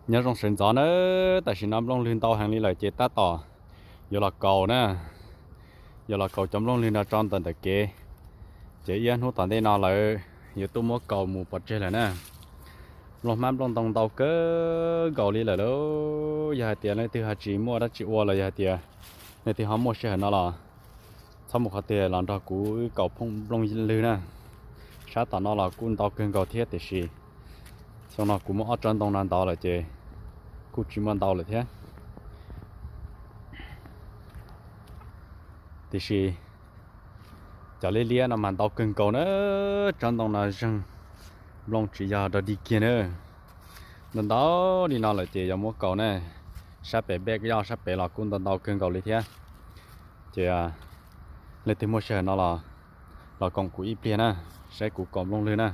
Nyob zoo sawv ntxov na, tam sim no nplooj lwg ntau heev li lawm ces tab tom yuav los kaus na, yuav los kaus cov nplooj lwg no tso ntawm ntawm kev. Ces ib hnub tom ntej no lawv yuav tuaj muab kaus mus pov tseg lawm na. Nplooj hmab nplooj ntoo ntau kawg nkaus li lawm lauj. Yog hais tias leej twg ho tsis muaj dab tsi ua los yog hais tias leej twg ho muaj sij hawm no los txhob mus qhov twg los nrog kuv wb kaus phooj nplooj lwg na. Sab tom no los kuj ntau kawg nkaus thiab tiam sis xyoo no kuv muab ob tsob ntoo no ntov lawm ces kuj tsis muaj ntau lawm thiab. Tiam sis cov liab liab no mas ntau kawg nkaus na, tsob ntoo no zeeg nplooj tsis yog dog dig kiag na. Ntau ntau li no lawm ces yuav muab kaus na. Sab pem npej yoj sab pem los kuj ntau ntau kawg nkaus li thiab. Ces leej twg muaj sij hawm no los, los koom kuv ib pliag na, saib kuv kaus nplooj lwg na.